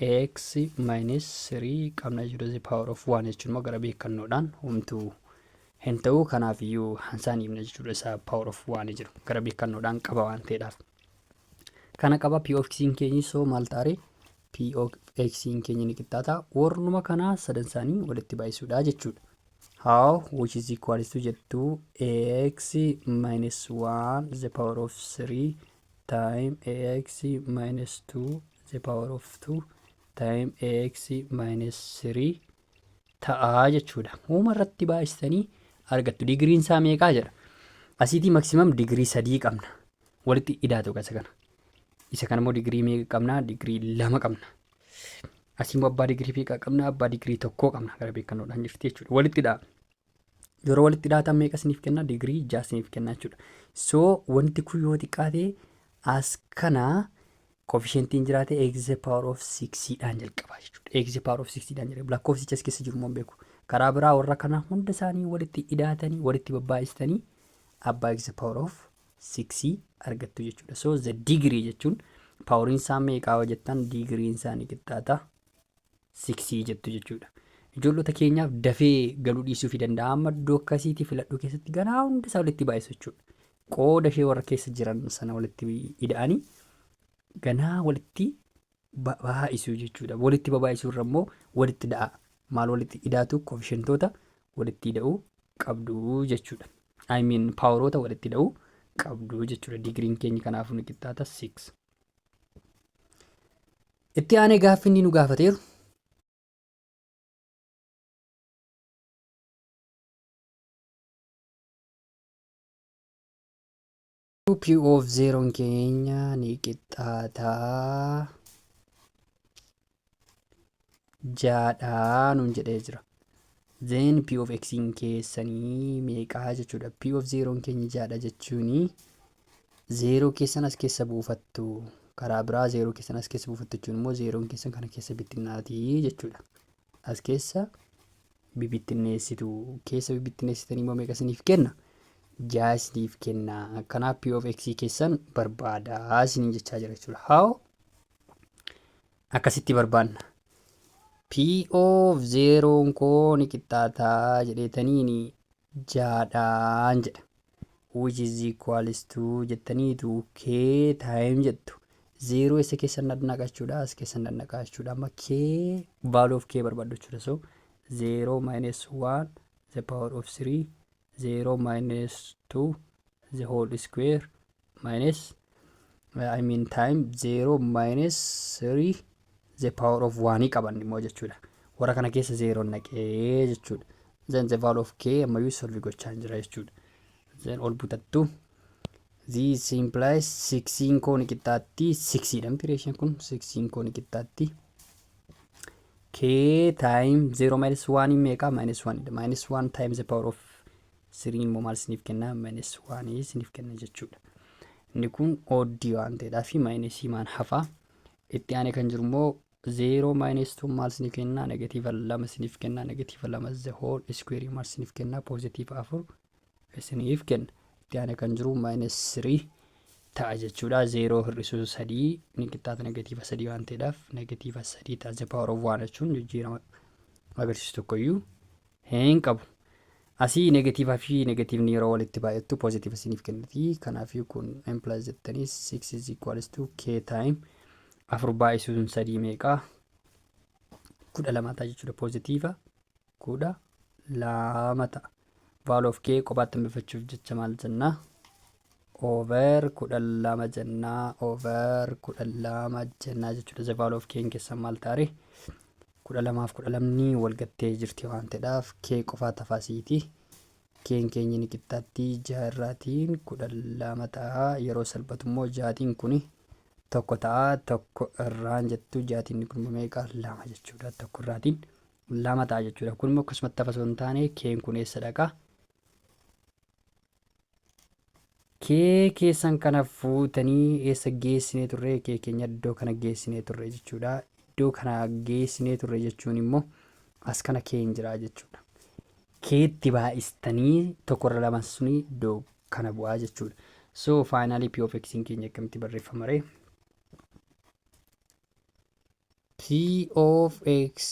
x minus 3 qabna jechuudha. The power of 1 jechuun immoo gara beekannoodhaan homtuu hin ta'u, kanaaf iyyuu hansaan himna jechuudha. Isa power of 1 jiru gara beekannoodhaan qaba waan ta'eedhaaf. Kana qaba. P of x keenyi so maal taare? P of x keenya ni qixxaata warruma kanaa sadan isaanii walitti baay'isuudha jechuudha. How? Which is equals to jettu, x minus 1 the power of 3 time x minus 2 the power of 2 time x minus 3 ta'aa jechuudha. Uuma irratti baay'istanii argattu. Digiriin isaa meeqaa jedha. Asiitii maximum digirii sadii qabna. Walitti idaatu isa kana. Isa kana immoo digirii meeqa qabna? Digirii lama qabna. Asii immoo abbaa digirii meeqa qabna? Abbaa digirii tokkoo qabna. Gara beekannoodhaan jirti jechuudha. Walitti hidhaa. Yeroo walitti hidhaatan meeqa isiniif kenna? Digirii 6 isiniif kenna jechuudha. So wanti kun yoo xiqqaate as kana coefficientiin jiraate x the power of 6 dhaan jalqaba jechuudha. X the power of 6 dhaan jalqaba. Lakkoofsicha as keessa jiru immoo hin beeku. Karaa biraa warra kana hunda isaanii walitti hidhaatanii, walitti babbaa'istanii abbaa x the power of 6 argattu jechuudha. So the degree jechuun poweriin isaa meeqaa jettan, digiriin isaa ni qixxaata 6 jettu jechuudha. Ijoollota keenyaaf dafee galuu dhiisuu fi danda'a. Amma iddoo akkasiitii filadhuu keessatti ganaa hunda isaa walitti baay'isu jechuudha. Qooda ishee warra keessa jiran sana walitti ida'anii ganaa walitti baay'isu jechuudha. Walitti babaay'isuu irra immoo walitti da'a. Maal walitti idaatu? Coefficientoota walitti ida'uu qabdu jechuudha. I mean, poweroota walitti ida'uu qabdu jechuudha. Digiriin keenya kanaafuu ni qixxaata 6. Itti aanee gaaffi inni nu gaafateeru P of 0 keenya ni qixxaataa ja'adhaa nuun jedhee jira. Then P of x keessanii meeqaa jechuudha. P of 0 keenya ja'adha jechuuni 0 keessan as keessa buufattu. Karaa biraa 0 keessan as keessa buufattu jechuun immoo 0 keessan kana keessa bittinnaatii jechuudha. As keessa bibittinneessitu. Keessa bibittinneessitanii immoo meeqa isiniif kenna? 6 isiniif kenna. Kanaaf P of x keessan barbaadaa isiniin jechaa jira jechuudha. How? Akkasitti barbaanna. P of 0 koo ni qixxaataa jedheetaniin ja'adhaan jedha. Which is equals to jettaniitu k time jettu. 0 eessa keessa naqaa jechuudha? As keessa naqaa jechuudha. Amma k, value of k barbaaddu jechuudha. So 0 minus 1 the power of 3, 0 minus 2 the whole square minus, I mean, time 0 minus 3 the power of 1 qaban immoo jechuudha. Warra kana keessa 0 naqee jechuudha. Then the value of k ammayyuu solve gochaa jira jechuudha. Then ol butattu. This implies 6 koo ni qixxaatti 6 dha miti reeshaan kun? 6 koo ni qixxaatti k time 0 minus 1 meeqa? Minus 1 dha. Minus 1 times the power of 3 immoo maal isiniif kenna? Minus 1 isiniif kenna jechuudha. Inni kun odd waan ta'eedhaa fi minus maan hafa. Itti aanee kan jiru immoo 0 minus 2 maal isiniif kenna? Negative 2 isiniif kenna. Negative 2 the whole square maal isiniif kenna? Positive 4 isiniif kenna. Itti aanee kan jiru minus 3 ta'a jechuudha. 0 hir'isuu 3 ni qixxaata negative 3 waan ta'eedhaaf negative 3 ta'a. The power of 1 jechuun jijjiirama agarsiisu tokkoyyuu hin qabu. Asii negatiivaa fi negatiivni yeroo walitti baay'attu positive isiniif kenniti. Kanaafuu kun implies jettanii 6 is equals to k time afur baay'isuun sadii meeqaa? 12 ta'a jechuudha. Positive 12 ta'a. Value of k kophaatti hambifachuuf jecha maal jennaa? Over 12 jennaa, over 12 jennaa jechuudha. The value of k keessan maal taare? 12f 12ni wal gattee jirti waan ta'eedhaaf k qofaa tafaasiiti. K'n keenya ni qixxaatti ja'a irraatiin 12 ta'a. Yeroo salphatu immoo ja'atiin kuni Tokko ta'a, tokko irraan jettu jaatiin kun immoo meeqa? Lama jechuudha. Tokko irraatiin lama ta'a jechuudha. Kun immoo akkasumatti hafa osoo hin taane keen kun eessa dhaqa? Kee keessan kana fuutanii eessa geessinee turre? Kee keenya iddoo kana geessinee turre jechuudha. Iddoo kana geessinee turre jechuun immoo as kana keen jira jechuudha. Keetti baay'istanii tokkorra lama suni iddoo kana bu'aa jechuudha. So finally p of x keenya akkamitti barreeffama ree? P of x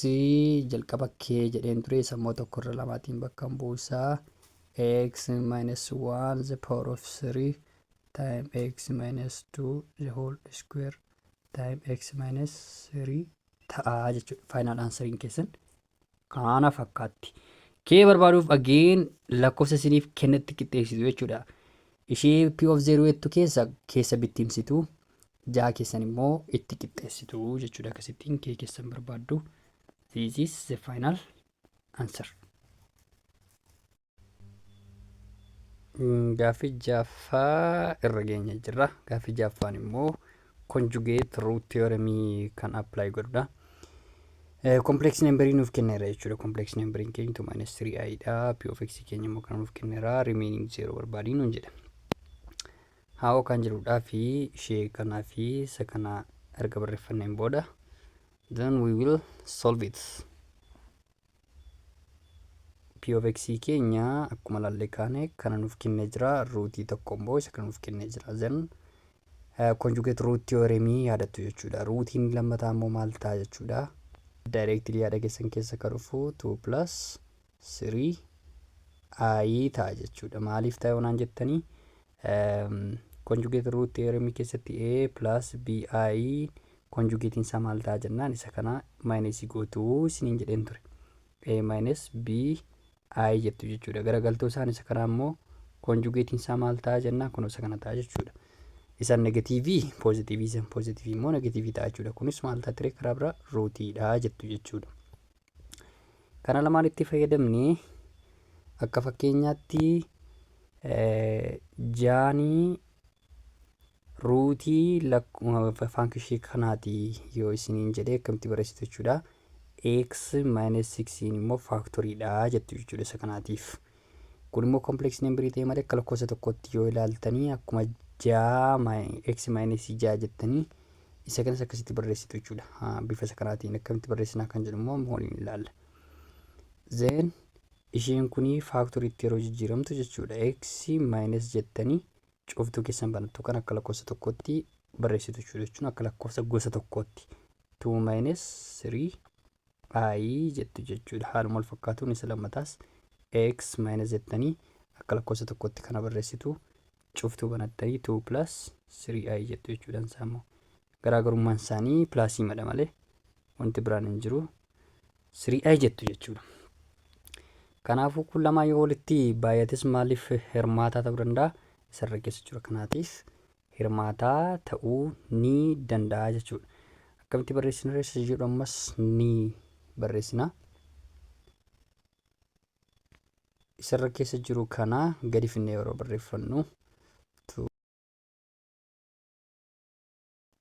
jalqaba k jedheen ture, isa immoo tokkorra lamaatiin bakka buusaa, x minus 1 the power of 3 time x minus 2 the whole square time x minus 3 ta'a jechuudha. Final answeriin keessan kana fakkaatti. Kee barbaaduuf again lakkoofsa isiniif kennetti qixxeessitu jechuudha. Ishee p of 0 jettu keessa keessa bittimsitu, ja'a keessan immoo itti qixxeessitu jechuudha. Akkasittiin kee keessan barbaaddu. This is the final answer. Gaaffii ja'affaa irra geenya jirra. Gaaffii ja'affaan immoo conjugate root theorem kan apply godhudha. Complex number nuuf kenneera jechuudha. Complex number keenya 2 minus 3i dha. P of x keenya immoo kana nuuf kenneera. Remaining 0 barbaadii nuun jedha. Haa'oo kan jedhudhaa fi ishee kanaa fi isa kana erga barreeffanneen booda, then we will solve it. P of x keenya akkuma laallee kaane kana nuuf kennee jira. Rootii tokko immoo isa kana nuuf kennee jira. Then conjugate root theorem yaadattu jechuudha. Rootiin lammataa immoo maal ta'a jechuudha? Directly yaada keessan keessa kan dhufu 2 plus 3 i ta'a jechuudha. Maaliif ta'e yoonaan jettanii, conjugate root theorem keessatti a plus bi conjugatein isaa maal ta'a jennaan, isa kana minus gootuu isiniin jedheen ture. A minus b i jettu jechuudha. Garagaltoo isaan isa kanaa immoo conjugatein isaa maal ta'a jennaan, kun isa kana ta'a jechuudha. Isaan negatiivii poozitiivii, isaan poozitiivii immoo negatiivii ta'a jechuudha. Kunis maal ta'a ture? Karaa biraa rootiidha jettu jechuudha. Kana lamaan itti fayyadamnee akka fakkeenyaatti jaanii rootii function kanaati yoo isiniin jedhee, akkamitti barreessitu jechuudha? X minus 6 immoo factoriidha jettu jechuudha isa kanaatiif. Kun immoo complex number ta'e malee akka lakkoofsa tokkotti yoo ilaaltanii, akkuma ja'a x minus 6 jettanii isa kanas akkasitti barreessitu jechuudha. Bifa isa kanaatiin akkamitti barreessinaa kan jedhu immoo waliin ilaalla. Then isheen kuni factoriitti yeroo jijjiiramtu jechuudha. X minus jettanii cuftuu keessan banattu kan akka lakkoofsa tokkotti barreessitu jechuudha, jechuun akka lakkoofsa gosa tokkootti. 2 minus 3 i jettu jechuudha. Haaluma wal fakkaatuun isa lammataas x minus jettanii akka lakkoofsa tokkotti kana barreessitu, cuftuu banattanii 2 plus 3i jettu jechuudha. Isaa immoo garaagarummaan isaanii plusii madha malee wanti biraan hin jiru. 3i jettu jechuudha. Kanaafuu kun lamaan yoo walitti baay'ates maaliif hirmaataa ta'uu danda'a? Isarra keessa jira kanaatiif hirmaataa ta'uu ni danda'a jechuudha. Akkamitti barreessina isa jedhu ammas ni barreessina. Isarra keessa jiru kana gadi finnee yeroo barreeffannu,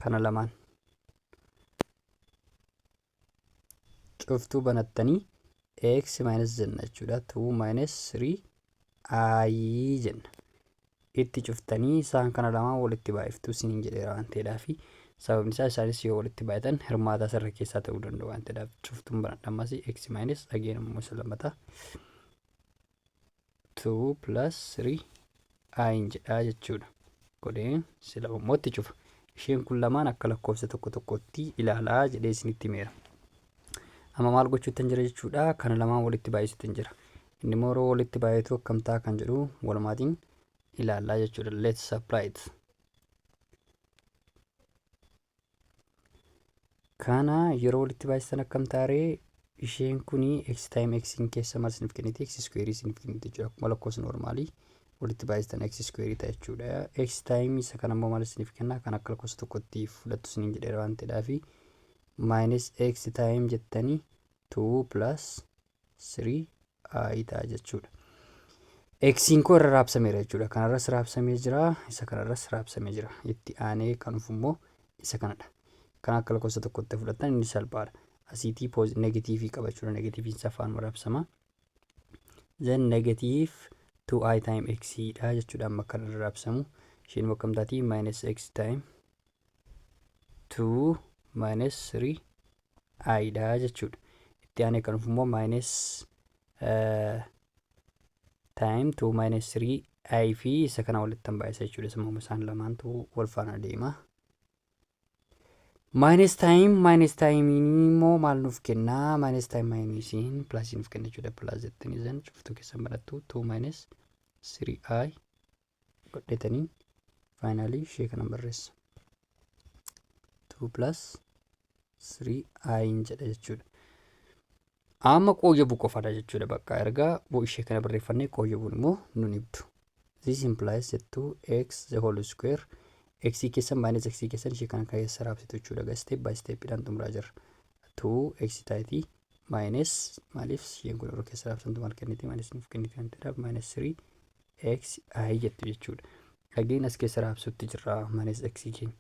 kana lamaan cuftuu banattanii x minus jenna jechuudha. 2 minus 3 i jenna. Itti cuftanii isaan kana lamaan walitti baay'iftuu isiniin jedheera waan ta'eedhaaf, sababni isaa isaanis yoo walitti baay'atan hirmaataa sirra keessaa ta'uu danda'u waan ta'eedhaaf, cuftuun banadha. Ammas x minus again immoo isa lammataa 2 plus 3 i jedhaa jechuudha. Godheen sila immoo itti cufa. Isheen kun lamaan akka lakkoofsa tokko tokkotti ilaalaa jedhee isinitti himeera. Amma maal gochuuttan jira jechuudha? Kana lamaan walitti baay'isuutti jira. Inni immoo yeroo walitti baay'atu akkam ta'a kan jedhu walumaatiin ilaallaa jechuudha. Let's apply it. Kana yeroo walitti baay'isan akkam taaree? Isheen kuni x time x keessa maal isiniif kenniti? X square isiniif kenniti jechuudha. Akkuma lakkoofsa normaalii walitti baay'istan x square ta'a jechuudha. X time isa kana immoo maal isiniif kenna? Kan akka lakkoofsa tokkotti fudhattu isiniin jedheera waan ta'eedhaafi, minus x time jettanii 2 plus 3 i ta'a jechuudha. Xiin koo irra raabsameera jechuudha. Kanarras raabsamee jira. Isa kanarras raabsamee jira. Itti aanee kan dhufu immoo Isa kanadha. Kan akka lakkoofsa tokkotti fudhatan inni salphaadha. Asiitii negatiivii qaba jechuudha. Negatiiviin isaa faanuma raabsama. Then negative 2i time x dha jechuudha amma kan irra raabsamu. Isheen immoo akkam taati? Minus x time 2 minus 3 i dha jechuudha. Itti aanee kan dhufu immoo minus time 2 minus 3 i fi isa kana walitti baay'isa jechuudha. Isa immoo isaan lamaantu wal faana deema. Minus time minus time immoo maal nuuf kenna? Minus time minusiin plus nuuf kenna jechuudha. Plus jettanii zan cuftuu keessan barattu 2 minus 3i godhetanii finally ishee kana barreessa. 2 plus 3i jedha jechuudha. Amma qooyyabuu qofaadha jechuudha. Bakka erga ishee kana barreeffannee qooyyabuun immoo nun ibdu. This implies that 2x the whole square x keessan minus x keessan ishee kana keessa raabsitu jechuudha. Egaa step by step dhaan xumuraa jirra. 2x taayitii minus, maaliif isheen kun yeroo keessa raabsamtu maal kenniti? Minus nuuf kenniti waan ta'eedhaaf minus 3 x i jettu jechuudha. Again as keessa raabsutti jirra minus x keenya.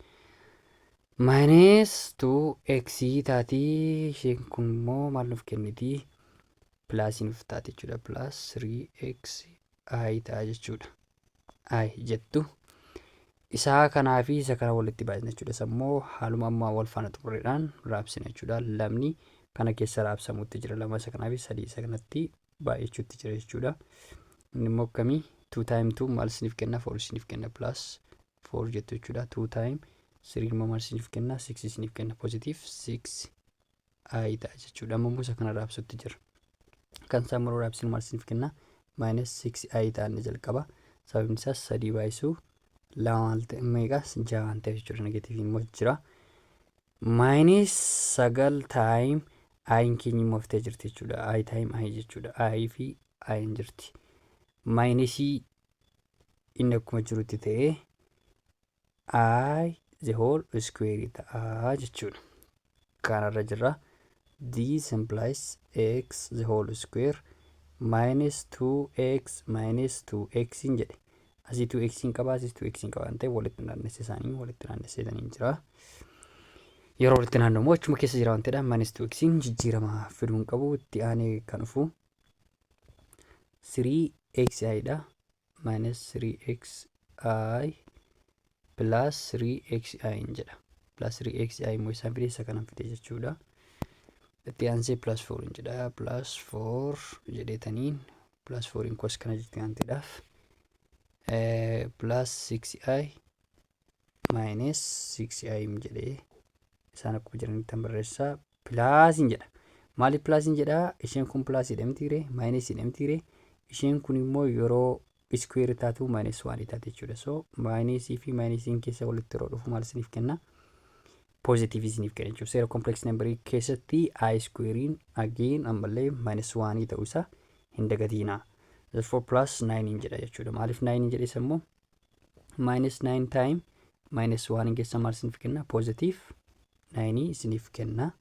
Minus 2x taatii, isheen kun immoo maal nuuf kenniti? Plus nuuf taate jechuudha. Plus 3x i ta'a jechuudha. I jettu. Isaa kanaa fi isa kana walitti baay'isna jechuudha. Isa immoo haaluma ammaa wal faana xumurreedhaan raabsina jechuudha. Lamni kana keessa raabsamutti jira. Lama isa kanaa fi sadii isa kanatti baay'achuutti jira jechuudha. Inni immoo akkamii? 2 time 2 maal isiniif kenna? 4 isiniif kenna, plus 4 jettu jechuudha. 2 time 3 immoo maal isiniif kenna? 6 isiniif kenna. Positive 6 i ta'a jechuudha. Amma immoo isa kana raabsutti jira. Kan isaan maruu raabsinu maal isiniif kenna? Minus 6 i ta'a inni jalqaba. Sababni isaas sadii baay'isuu lama maal ta'e, meeqa? Ja'a waan ta'eef jechuudha. Negatiivii immoo jira. Minus 9 time i'n keenya immoo haftee jirti jechuudha. I time i jechuudha. I fi i'n jirti. Minusii inni akkuma jirutti ta'ee i the whole square ta'a jechuudha. Kanarra jira. This implies x the whole square minus 2x minus 2x hin jedhe. Asii 2x hin qaba, asii 2x hin qaba waan ta'eef walitti naannesse isaanii walitti naannesseetanii jira. Yeroo walitti naannu immoo achuma keessa jira waan ta'eedha. Minus 2x jijjiirama fiduu hin qabu. Itti aanee kan dhufu 3xi dha. Minus 3xi plus 3xi hin jedha. Plus 3xi immoo isaan fide, isa kanan fide jechuudha. Itti aansee plus 4 hin jedha. Plus 4 jedheetaniin plus 4 hin kos kana jirti waan ta'eedhaaf. Plus 6i minus 6i jedhee isaan akkuma jiranitti kan barreessaa plus hin jedha. Maaliif plus hin jedhaa? Isheen kun plus jedhamti ree, minus jedhamti ree. Isheen kun immoo yeroo square taatu minus 1 taate jechuudha. So minusii fi minusiin keessa walitti yeroo dhufu maal isiniif kenna? Positive isiniif kenna jechuudha. Seera complex number keessatti i squarein again ammallee minus 1 ta'uu isaa hin dagatiina. Therefore plus 9 hin jedha jechuudha. Maaliif 9 hin jedhes immoo minus 9 time minus 1 keessa maal isiniif kenna? Positive 9 isiniif kenna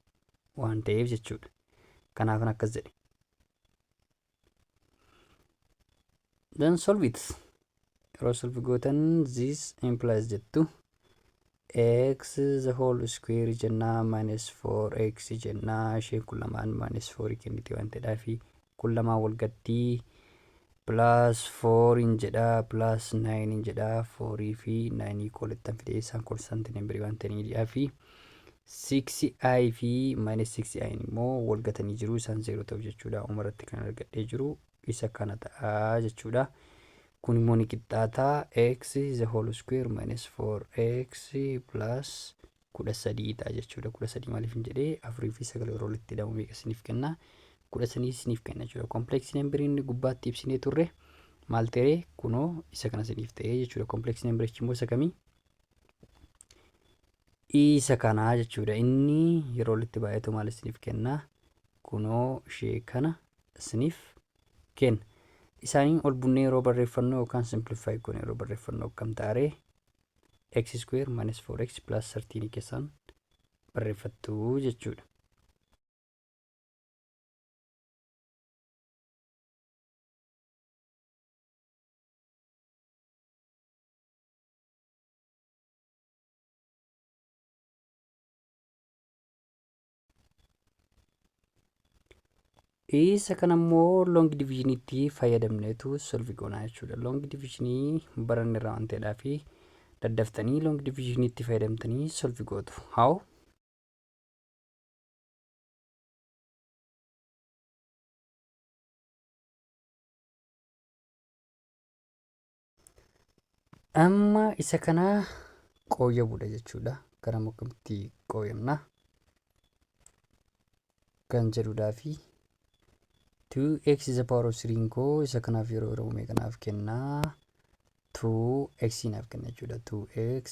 waan ta'eef jechuudha. Kanaafan akkas jedhe. Then solve it. Yeroo solve gootan this implies jettu x the whole square jennaa, minus 4x jennaa, isheen kun lamaan minus 4 kenniti waan ta'eedhaa fi kun lamaan wal gattii, plus 4 hin jedha, plus 9 hin jedha, 4 fi 9 walittan fide, isaan constant number waan ta'aniidhaa fi 6i fi minus 6i immoo wal gatanii jiru, isaan 0 ta'u jechuudha. Umarratti kan argadhee jiru isa kana ta'a jechuudha. Kun immoo ni qixxaata x the whole square minus 4x plus 13 ta'a jechuudha. 13 maaliif hin jedhee? Afurii fi sagal yeroo walitti hidhamu meeqa isiniif kenna? 13 isiniif kenna jechuudha. Complex number inni gubbaatti ibsinee turre maal ta'e? Kunoo isa kana isiniif ta'e jechuudha. Complex number immoo isa kamii? Isa kanaa jechuudha. Inni yeroo walitti baay'atu maal isiniif kenna? Kunoo ishee kana isiniif kenna. Isaaniin ol bunnee yeroo barreeffannu yookaan simplify goone yeroo barreeffannu akkam ta'aree? X square minus 4x plus 13 keessaan barreeffattu jechuudha. Isa kana immoo long divisionitti fayyadamneetu solve goonaa jechuudha. Long divisionii baranne irraa waan ta'eedhaa fi daddaftanii long divisionitti fayyadamtanii solve gootu. How? Amma isa kana qooyyabuudha jechuudha. Gara akkamitti qooyyamna kan jedhudhaa fi 2x is the power of 3 koo isa kanaaf yeroo yeroo meeqa naaf kennaa? 2x naaf kenna jechuudha. 2x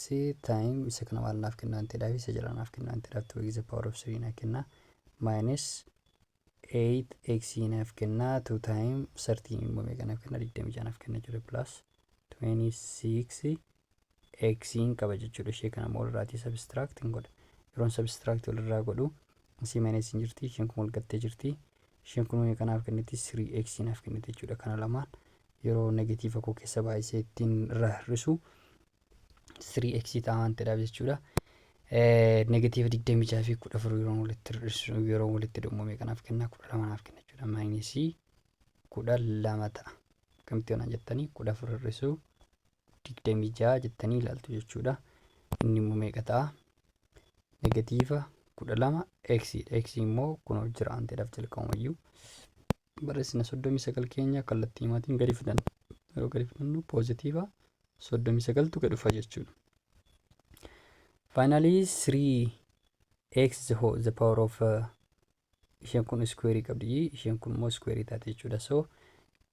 time isa kana maal naaf kenna waan ta'eedhaaf, isa jala naaf kenna waan ta'eedhaaf, 2x is the power of 3 naaf kenna, minus 8x naaf kenna, 2 time 13 immoo meeqa naaf kenna? 26 naaf kenna jechuudha, plus 26 x qaba jechuudha. Ishee kana immoo walirraatii subtract hin godha. Yeroon subtract walirraa godhu, asii minus hin jirti, isheen kun wal gattee jirti. Isheen kun meeqa naaf kenniti? 3x naaf kenniti jechuudha. Kana lamaan yeroo negative koo keessa baay'isee ittiin irraa hir'isu 3x ta'a waan ta'eedhaaf jechuudha. Negative 26 fi 14 yeroo walitti hir'isu, yeroo walitti dhumuu meeqa naaf kenna? 12 naaf kenna jechuudha. Minusii 12 ta'a. Akkamitti yoonaan jettanii, 14 hir'isuu 26 jettanii ilaaltu jechuudha. Inni immoo meeqa ta'a? Negative 12 x dha. X immoo kunoo jira waan ta'eedhaaf jalqabumayyuu barreessina. 39 keenya kallattii himaatiin gadi fidanna. Yeroo gadi fidannu positive 39tu gadi dhufa jechuudha. Finally, 3x the power of isheen kun square qabdi, isheen kun immoo square taate jechuudha. So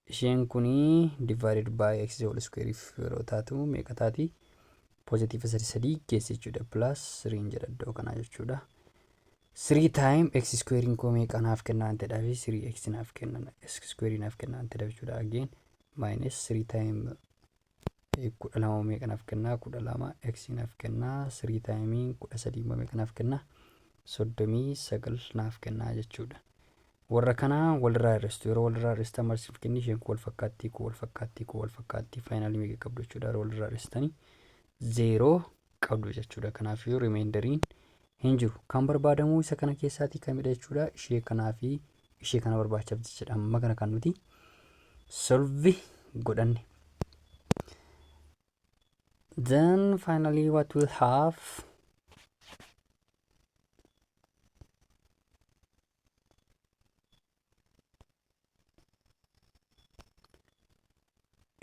isheen kuni divided by x whole square yeroo taatu meeqa taati? Positive sadi sadii geesse jechuudha. Plus 3 jedha iddoo kanaa jechuudha. 3 time x square koo meeqa naaf kenna waan ta'eedhaaf, 3x naaf kenna, x square naaf kenna waan ta'eedhaaf jechuudha. Again minus 3 time 12 meeqa naaf kenna? 12 x naaf kenna. 3 time 13 immoo meeqa naaf kenna? 39 naaf kenna jechuudha. Warra kana walirraa hir'istu. Yeroo walirraa hir'istan marsiif kenni. Isheen kun wal fakkaattii, kun wal fakkaattii, kun wal fakkaattii. Finally meeqa qabdu jechuudha? Yeroo walirraa hir'istanii zeeroo qabdu jechuudha. Kanaafuu remainderiin hin jiru. Kan barbaadamu isa kana keessaatii kamidha jechuudha? Ishee kanaa fi ishee kana barbaachaaf jechuudha. Amma kana kan nuti solve godhanne. Then finally what we'll have,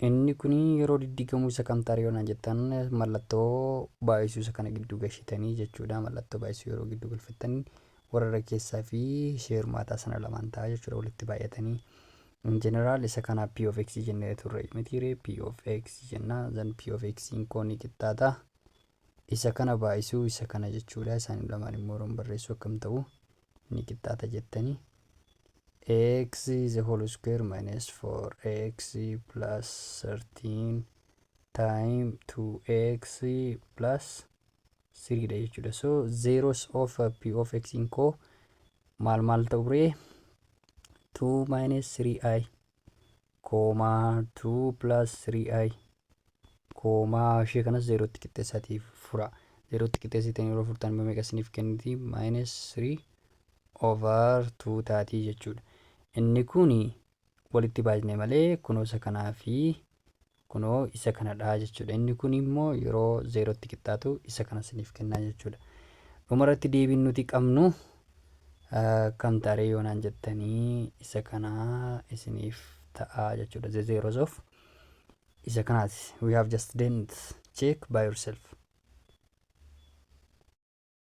inni kun yeroo diddigamuu isa kam ta'a yoo jettan, mallattoo baay'isuu isa kana gidduu gashitanii jechuudha. Mallattoo baay'isuu yeroo gidduu galfattanii warra irra keessaa fi ishee hirmaataa sana lamaan ta'a jechuudha walitti baay'atanii. In general isa kana p of x jennee turre mitiire? P of x jenna. Then p of x koo ni qixxaata isa kana baay'isuu isa kana jechuudha. Isaan lamaan immoo yeroo barreessuu akkam ta'u? Ni qixxaata jettanii x the whole square minus 4x plus 13 time 2x plus 3 dha jechuudha. So zeros of p of x koo maal maal ta'u ree? 2 minus 3i comma 2 plus 3i comma ishee kanas zeerootti qixxeessaatiif fura. Zeerootti qixxeessitan yeroo furtan immoo meeqa isiniif kenniti? Minus 3 over 2 taatii jechuudha. Inni kun walitti baay'isne malee kunoo isa kanaa fi kunoo isa kanadha jechuudha. Inni kun immoo yeroo zeerootti qixxaatu isa kana isiniif kennaa jechuudha. Dhumarratti deebiin nuti qabnu kam taaree yoonaan jettanii, isa kana isiniif ta'a jechuudha. The zeros of isa kanaati. We have just done it. Check by yourself.